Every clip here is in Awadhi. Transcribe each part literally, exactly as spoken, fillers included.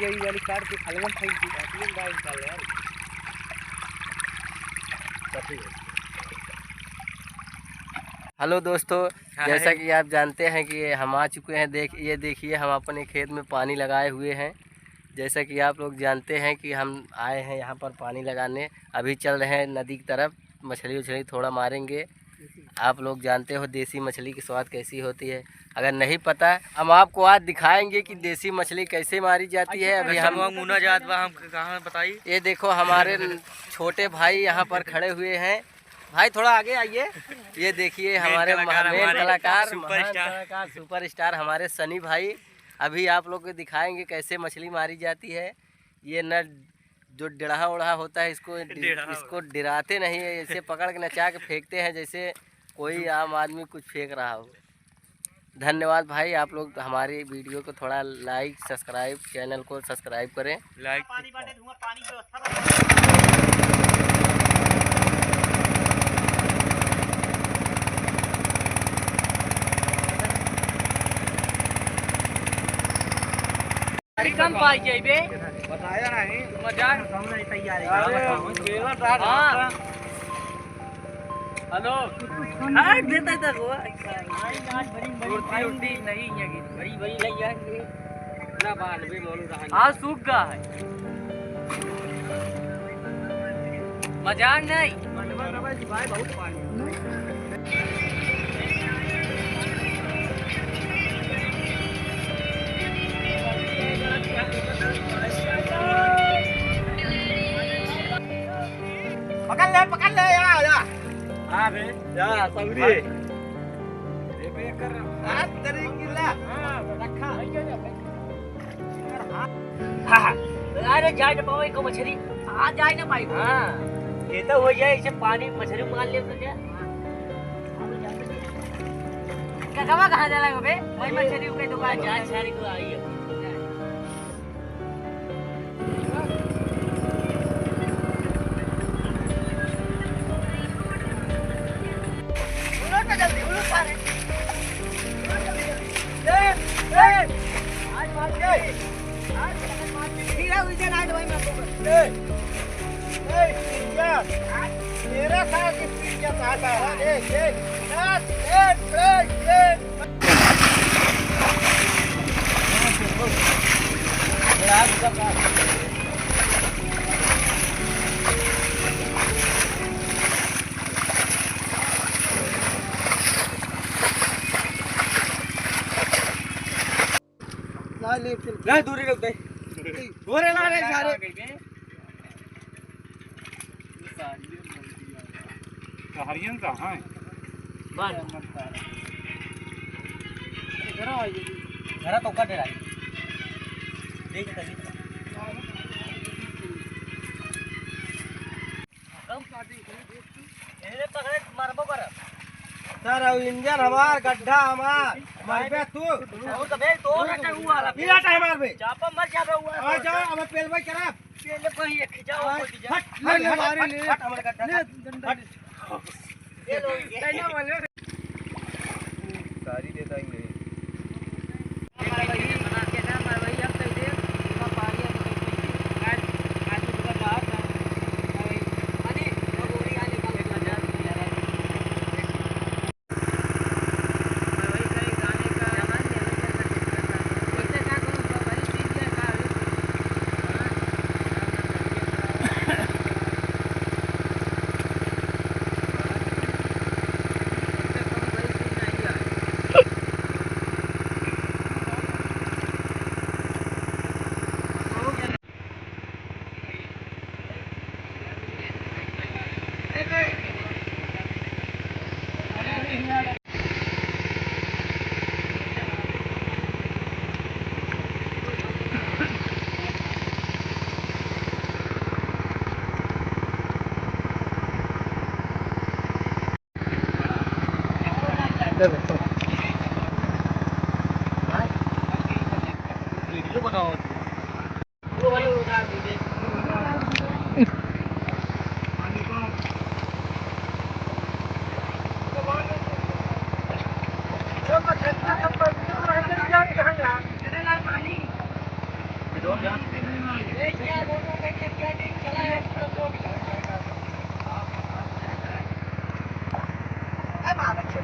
ये वाली कार के अलवन साइड की, अलवन बाइक निकाल ले यार। हेलो दोस्तों, हाँ, जैसा है। कि आप जानते हैं कि हम आ चुके हैं। देख, ये देखिए, हम अपने खेत में पानी लगाए हुए हैं। जैसा कि आप लोग जानते हैं कि हम आए हैं यहाँ पर पानी लगाने। अभी चल रहे हैं नदी की तरफ, मछली उछली थोड़ा मारेंगे। आप लोग जानते हो देसी मछली की स्वाद कैसी होती है। अगर नहीं पता, हम आपको आज दिखाएंगे कि देसी मछली कैसे मारी जाती है। अभी हम मुना जात बा, हम कहाँ बताई। ये देखो, हमारे छोटे भाई यहाँ पर खड़े हुए हैं। भाई, थोड़ा आगे आइए। ये देखिए, हमारे कलाकार, महान कलाकार, महान कलाकार, सुपरस्टार हमारे सनी भाई। अभी आप लोग को दिखाएंगे कैसे मछली मारी जाती है। ये न जो डेढ़ा ओढ़ा होता है, इसको डि-, डेढ़ा इसको डराते नहीं है, इसे पकड़ के नचा के फेंकते हैं जैसे कोई आम आदमी कुछ फेंक रहा हो। धन्यवाद भाई, आप लोग हमारी वीडियो को थोड़ा like, subscribe, चैनल को subscribe करें। Like। अरे कम पाई जाई बे। बताया नहीं। मजाक। अरे, मेला डाल हाँ। रहा था। हेलो। हाँ, देता था वो। आज, आज बड़ी, बड़ी, कुर्सी उर्सी नहीं है कि बड़ी, बड़ी नहीं है कि ना बाल भी मोलू रहा है। आज सूख गया है। मजाक नहीं। मनवा रहा है कि भाई बहुत पानी। पकड़ ले, पकड़ ले, या, या। हाँ बे। या, सगरी। ये बे कर। हाथ तेरी किला। हाँ, रखा। हाँ, हाँ। अरे जाए ना पावे को मछली, आ जाए ना पाई। हाँ, ये तो हो जाए, इसे पानी मछली मार ले तो क्या? ककवा कहाँ जाला बे? वही मछली के दुकान जा, जा। छाड़ी को आई है। उलट ना जल्दी, उलट सारे। उलट जल्दी, जल्दी। ए, ए, आज मार दे। आज मार दे। हीरा उलझे ना, आज वही मार दो। ए, ए, स्पीड जा। तेरा साथ स्पीड जा, साथ आ। ए, ए, नाच, ए, ए, ए। ला ले, चल। ला, दूरी रख दे। गोरे ला रे सारे। हरियन का है। बस। घरा तो कट रहा है। देख तभी। एहरे पकड़े मरबो करब। सर, अब इंजन हमार, गड्ढा हमार, मरबे तू। और तो बे, तो ना टंगू वाला। पीला टाइम मार बे। चापा मर जाबे हुआ। आ जा, अब पेल भाई करा। पेल भाई एक खिंचाओ, आवाज, कोई जा। हट, ले, ले, हट, मारे हट, ले। हट, हमारे गड्ढा ले, हट। डंडा हट। ले। ये लो, ये। कहना बोले। सारी देता ही नहीं। वीडियो बनाओ।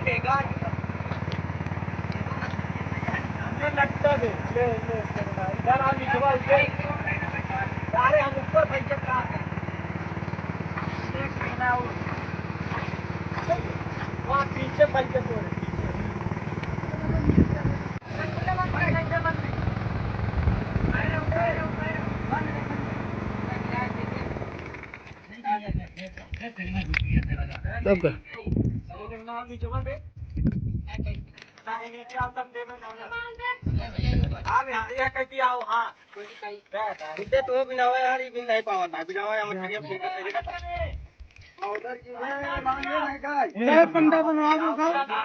ये लगता है, ले, ले, इधर आ, निकलवा, उधर। अरे, हम ऊपर बैठ के कहाँ हैं? देख, ना, वो, वहाँ पीछे बैठ के सो रहे, पीछे। तब का? इधर तो बिनावा यार, ये भी नहीं पावा था। बिनावा यार, मछलियाँ फोकट है। ए, पंडा बनवा दो का?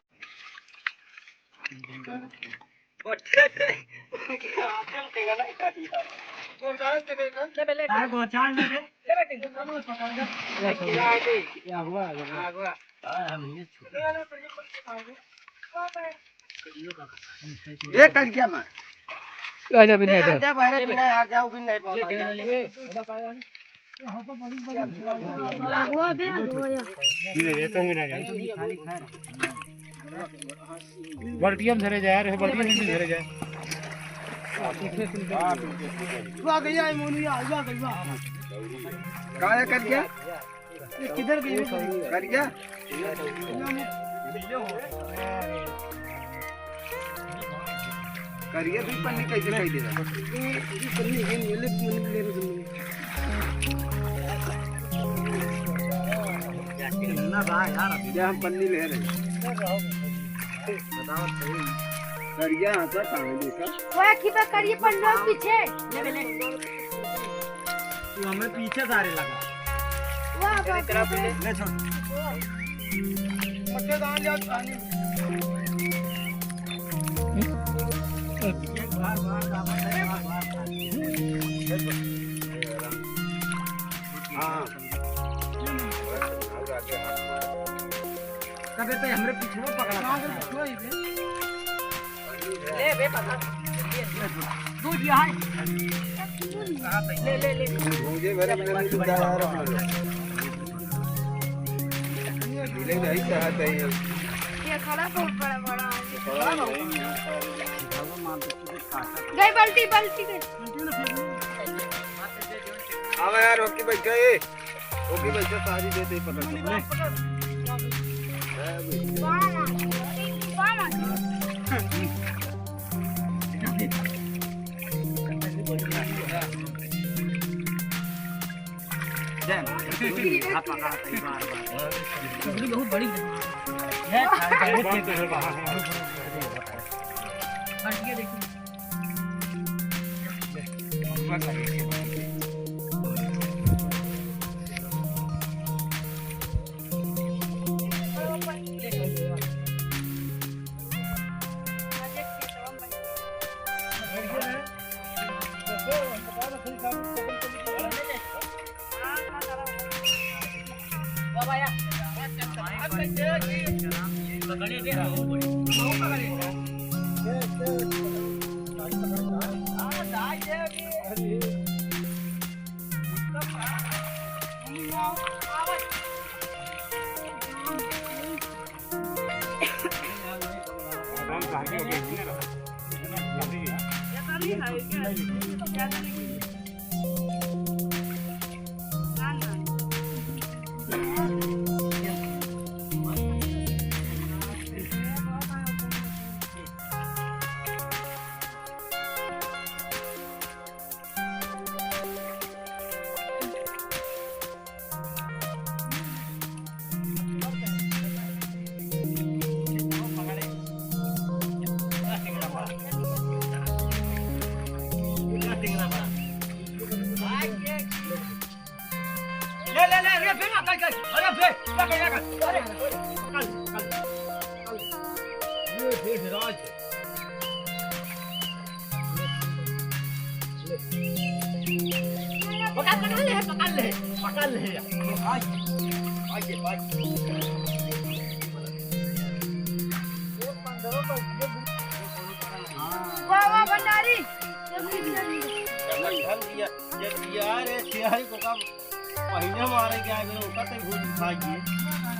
ये कर क्या मैं? आ जा, बिना इधर। आ जा, बाहर बिना, आ जाओ, बिना, आ जाओ। बल्टिया में धरे जाए, अरे बल्टिया में धरे जाए। हुआ गया है, मोनू, या हुआ गया। काहे कर गया? ये किधर गई? कर गया? करिया भी पन्नी कैसे कह देगा? ये, ये पन्नी, ये नीले पन्नी, नीले पन्नी। ना बा यार, अभी हम पन्नी ले रहे हैं। बताओ सही। करिया हाथ का कहाँ है देखा? वो की बा करिया पन्नी पीछे। ले, ले, ले। तू हमें पीछे सारे लगा। वाह, वाह, वाह। ले छोड़। मक्के दान या पानी। हाँ। कबे तो हमरे पीछे पकड़ा था। ले बे, पकड़। दूध यहाँ है। ले, ले, ले। मुझे मेरे बिना नहीं जा रहा है। मिले नहीं चाहते हैं। ये खड़ा बहुत बड़ा, बड़ा है। गई बाल्टी, बाल्टी गई। अब यार, ओके बैठा है। ओके भाई, चल, सारी दे दे, पकड़, पकड़। बहुत बड़ी है। हट के देखिए। ले, ले, ले, रे, फिर ना, कल, कल, अरे, फिर, क्या करेगा, कल, अरे, कल, कल, कल, ये, फिर, फिर, आज। पकड़, पकड़ ले, पकड़ ले, पकड़ ले। आइए, आइए, आइए। वाह, वाह, भंडारी। ये, ये, ये, ये, अरे, सियारी को कब पहिले मारे के आगे, ओका ते भूत खा गए।